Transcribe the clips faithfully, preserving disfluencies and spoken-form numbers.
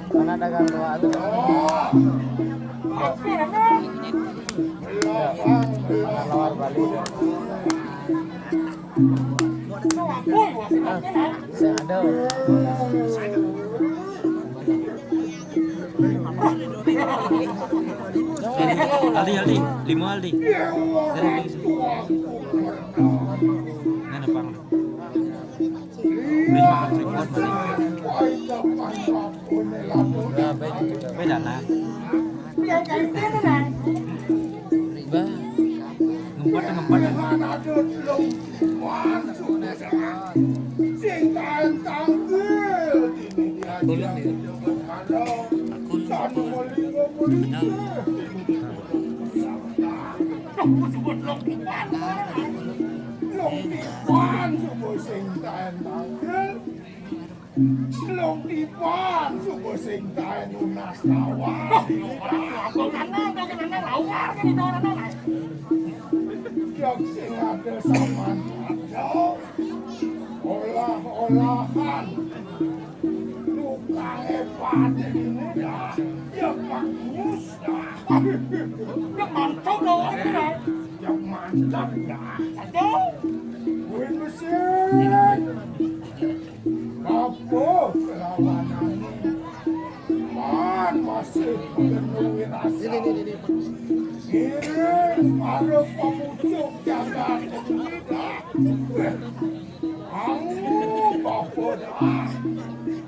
Mana dagang dua tuh? Mana lawar Bali? Saya ada. Aldi, Aldi, lima Aldi. Dari Aldi. Mana, Bang? Lima, lima, lima. Beda lah. Bah, ngempet, ngempet. Sing kaen tangkil, dini diajak. Aku lupa. Kenal. Lung tiban, suku sing kaen tangkil. Lung tiban, suku sing kaen nunas tawar. Wah, aku kenal, aku kenal, lawar kan itu orang. Jog sing ada saman ada. Olah-olahan. Tukang hebat ini dah. Ya, Pak Mus dah. Ya, mantap dah, orang kenal. Ya, mantap dah. Satu. Win mesin. Apa kelawanan ini? Man masih penuhi rasa. Ini, ini, ini, Pak. Ini para pemucuk jagat ini dah. Anu, apa dah?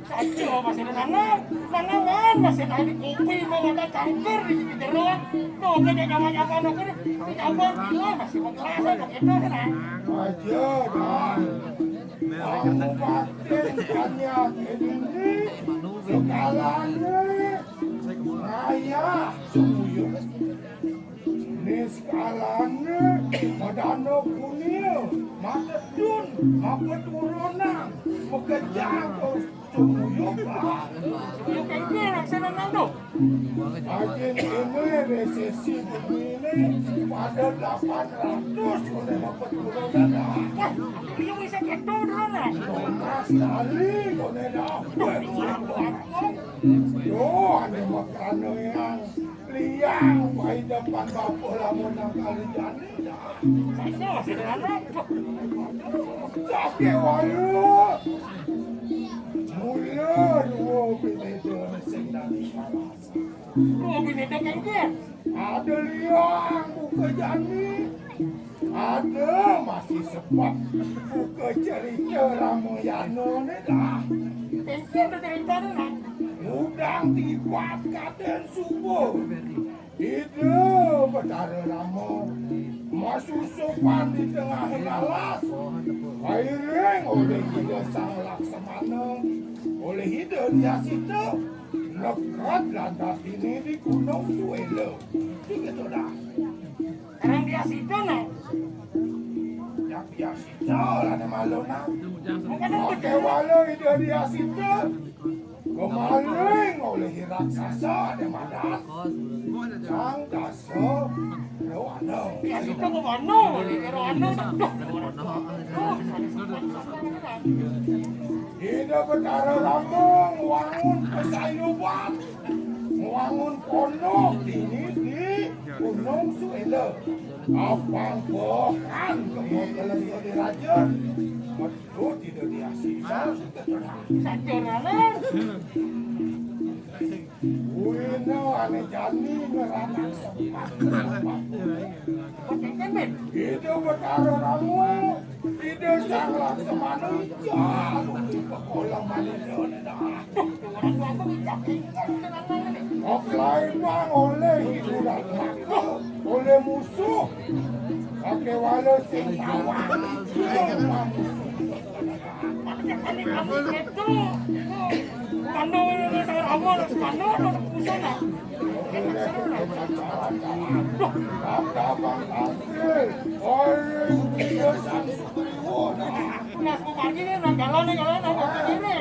Saja masih ada nanam, nanaman masih ada di kopi, mau ada cangkir di pinggir jero. Tuh, gede gawan apa, no, gede. Di kampung gila masih mau kerasa, mau gitu, kan? Aja, dah. Kabupaten Banjar ini segalanya raya semuyung. Ini segalanya madana kunia, matedun, mapeturunan, makejang, terus semuyung, Pak. Semuyung kayak gini, laksana nando. Ajin ini resesi bumi ini pada delapan ratus oleh mapeturunan, dah. Wah, ini bisa gitu, Bro, nah. Sama sekali, oleh dah. Duh, ini orang tua. Yo, ada makanan yang liang, pai depan bapak lamun nang kali jani, dah. Saya sederhana. Cake walu. Mula dua bini dua sing dari Palasa. Dua bini dua kan dia? Ada liang buka jani. Ada masih sebab buka cerita Ramayana ni dah. Penting tu cerita ni, nah. Udang tibat kaden subuh. Ida Betara Rama masusupan di tengah lalas. Pairing oleh Ida Sang Laksamana, oleh Ida Diasita, lekat lantas ini di Gunung Suela. Begitu dah. Orang Diasita, nah. Yang Diasita lah nama lo, nah. Bukan. Oke, walau Ida Diasita. Kemaling oleh raksasa ada madan. Sang Dasa Rohana. Ya, itu ke mana? Oleh Rohana. Duh. Ida Betara Rama ngwangun pesayuban. Ngwangun pondok ini di Gunung Suela. Apang bohan kemokelan di raja. Betul tidak diasingkan. Sajarana. Wina ane jani ngeranak sempat. Itu Betara Rama. Ide Sang Laksamana jauh di pekolah malih. Oklai mang oleh hiburan, oleh musuh. Pakai wala sing tawang. Mana orang orang sama, orang pusana. Abang Abdul, oleh dia Sang Sugriwa. Nah, aku pagi ni, nak jalan ni, jalan, nak jalan ni.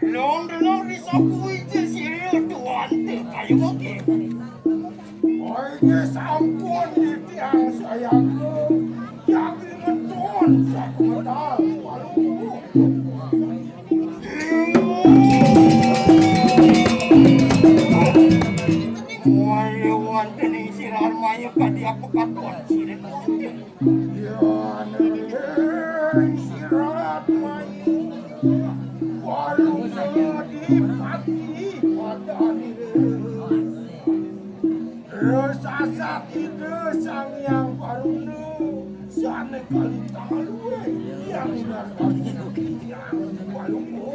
Long delong di saku ije sira tuan te kayu oke. Oke, sampun di tiang sayang. Yang ngeton saku medal. Pekaton sirih. Ya, neng, istirahat, Mai. Warung di pagi, matahari. Resasat Ida Sang Hyang Baruna, sane kali talu, eh. Yang Hyang Baruna.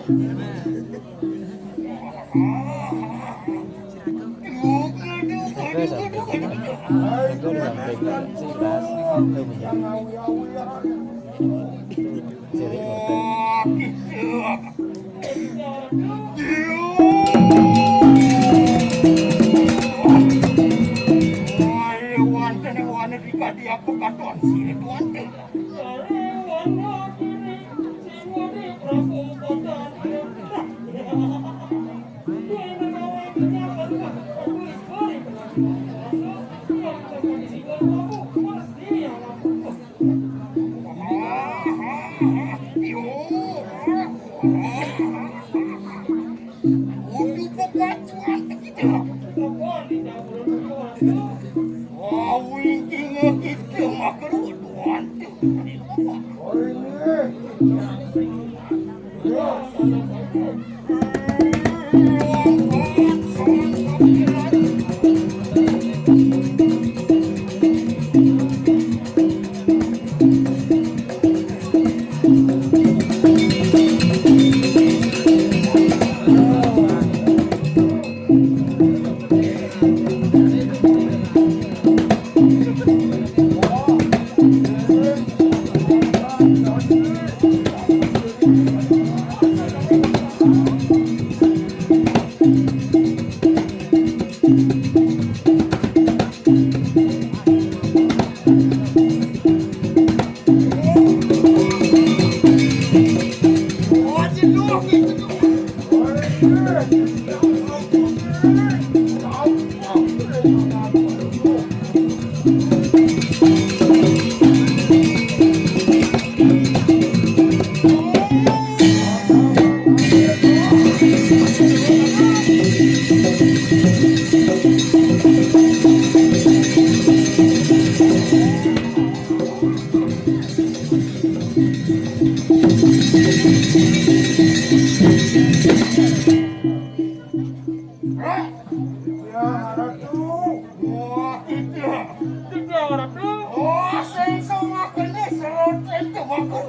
Wah, tidak. Tidak, Ratu. Oh, sing sawakene serot itu aku.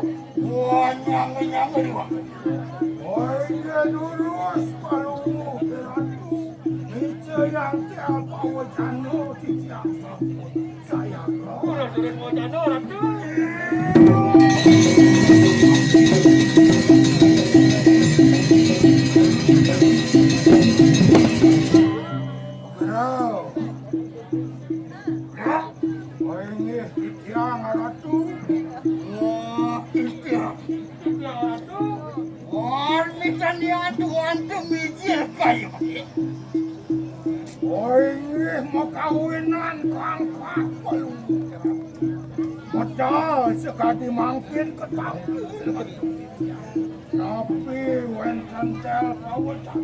Wah, nyang-nyang liwat. Oh, iya, lurus, Palungguh Ratu. Ija yang tiap awajana titiang sampun. Kula durus wacana, Ratu. Ratu. Ratu. Oh, inggih, titiang, Ratu. Wah, titiang. Titiang, Ratu. Wan mitan ya tuan tu mijil kayu. Oh, inggih, makawinan kangkang Palungguh. Medal sekadi mangkin ketampil. Napi wenten tel pawetan.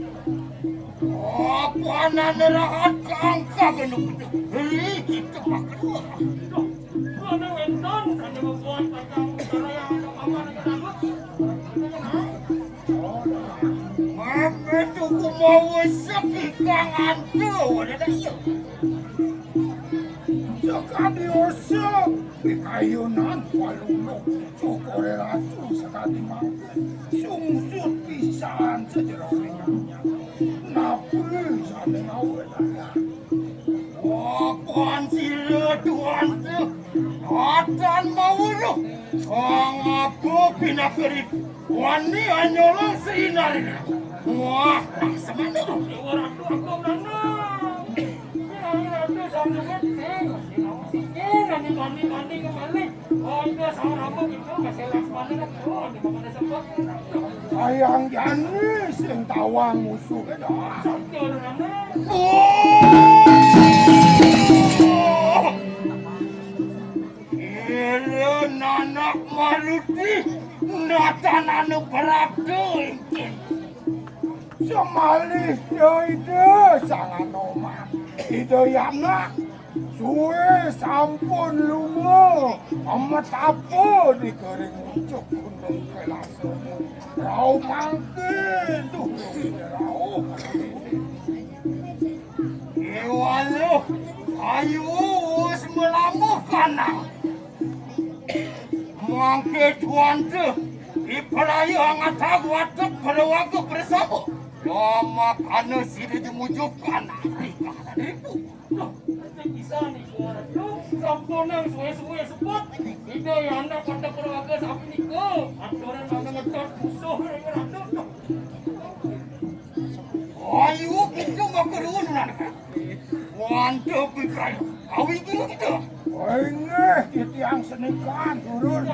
Apa anane rahat kangkang anu kudu. Hei, kita makan. Duh, mana wenten, kada membuat kacang utara yang ada paman akan amat. Mame tuku mau sekikang antu, ada tak iya? Sekadi osok, pikayunan Palungguh, syukure Ratu sekadi mangke. Sungsut pisan sajeroning nyanya. Napi sane ngawe daya? Wapan sira tuan tu. Atan mawuruh. Kang aku pinakerip. Wani anyolong seinar ini. Wah, semana tu. Ratu aku menang. Ratu sampai sing. Sing, nanti mandi, mandi kembali. Oh, itu sama rambut itu masih las mana kan? Oh, di mana sempat? Ayang jani sing tawang musuh itu. Satu nama. Oh! Ira nanak maruti, natan anu berabdu ingkih. Semalih ya ida sang anoman. Ida yanak. Duwe sampun lunga, amet apa dikering ucuk gunung kelasa. Rau mangke, duh, rau. Iwaluh, ayu wis melamuh kanang. Mangke tuante, ipelayu angatag watek berawaga bersama. Lama kana sida dimujuk kanang. Rikah dan ribu. Loh, ente bisa nih, suara tuh. Sampunang suwe-suwe sebut. Ida yang anak pada keluarga sami nika. Aturan mana ngetot musuh yang ngeratut. Ayo, kita makan dulu, nak. Mantap, Ibrahim. Kau ini kita. Inggih, titiang senikan, turun.